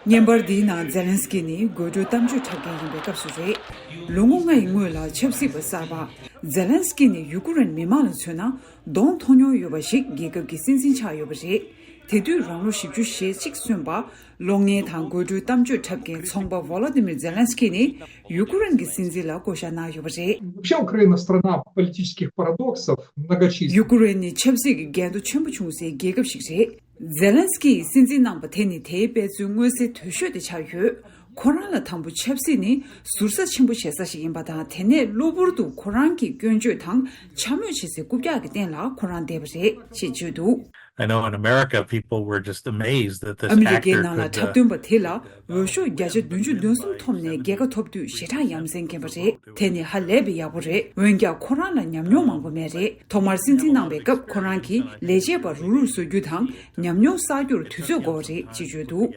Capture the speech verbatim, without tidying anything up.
བརྙན་པར་འདིའི་ནང་ཛེ་ལན་སི་ཀི་ནི་དགོད་བྲོའི་གཏམ་བརྗོད་འཁྲབ་མཁན་ཡིན་པའི་སྐབས་སུ་རེད། ལོ་ངོ་ལྔ་ཡི་སྔོན་ལ་ཆབ་སྲིད་པ་གསར་པ་ཛེ་ལན་སི་ཀི་ནི་ཡུ་ཀུ་རེན་མི་མང་ལ་མཚོན་ན་གདོང་མཐོང་མྱོང་ཡོད་པ་ཞིག་རྒྱལ་ཁབ་ཀྱི་སྲིད་འཛིན་ཆགས་ཡོད་པ་རེད། དེ་དུས་རང་ལོ་བཞི་བཅུ་ཞེ་གཅིག་སོན་པ། གློག་བརྙན་དང་དགོད་བྲོའི་གཏམ་བརྗོད་འཁྲབ་མཁན་ཚོང་པ་ཝོ་ལོ་ཏི་མིར་ཛེ་ལན་སི་ཀི་ནི་ཡུ་ཀུ་རེན་གྱི་སྲིད་འཛིན་ལ་བསྐོ་བཞག་གནང་ཡོད་པ་རེད། Вообще, Украина — страна политических парадоксов, многочисленных. ཡུ་ཀུ་རེན་ནི་ཆབ་སྲིད་ཀྱི་འགལ་ཟླ་ཆེན་པོ་བྱུང་སའི་རྒྱལ་ཁབ་ཞིག་རེད། ཛེ་ལན་སི་ཀིས་སྲིད་འཛིན་གནང་པ་དེ་ནི་དེའི་དཔེ་མཚོན་མངོན་གསལ་དོད་ཤོས་དེ་ཆགས་ཡོད། ཁོ་རང་ལ་དང་པོ་ཆབ་སྲིད་ནི་ཟུར་ཟ་ཆེན་པོ་བྱེད་ས་ཞིག་ཡིན་པ་དང་། དེ་ནས་གློ་བུར་དུ་ཁོ་རང་གི་སྐྱོན་བརྗོད་དང་འཕྱ་སྨོད་བྱེད་སའི་རྐུབ་བཀྱག་གི་སྟེང་ལ་ཁོ་རང་བསྡད་པ་རེད་ཅེས་བརྗོད་འདུག། I know in America, people were just amazed that this ཨ་མི་རི་ཀའི་actor ནང་ལ་འཁྲབ་སྟོན་པ་དེ་ལ་འོས་ཤོག་བརྒྱ་ཆ་བདུན་ཅུ་དོན་གསུམ་ཐོབ་ནས་རྒྱལ་ཁ་ཐོབ་དུས་ཞེ་དྲག་ཡ་མཚན་མཁན་པ་རེད། དེ་ནི་ཧ་ལས་པའི་ཡག་པོ་རེད། འོན་ཀྱང་ཁོ་རང་ལ་ཉམས་མྱོང་མང་པོ་མེད་རེད། ཐོག་མར་སྲིད་འཛིན་གནང་བའི་སྐབས་ཁོ་རང་གིས་ལས་བྱེད་པ་རུག་རུག་བཟོ་རྒྱུ་དང་ཉམས་མྱོང་བསགས་རྒྱུར་དུས་ཚོད་འགོར་བ་རེད་ཅེས་བརྗོད་འདུག།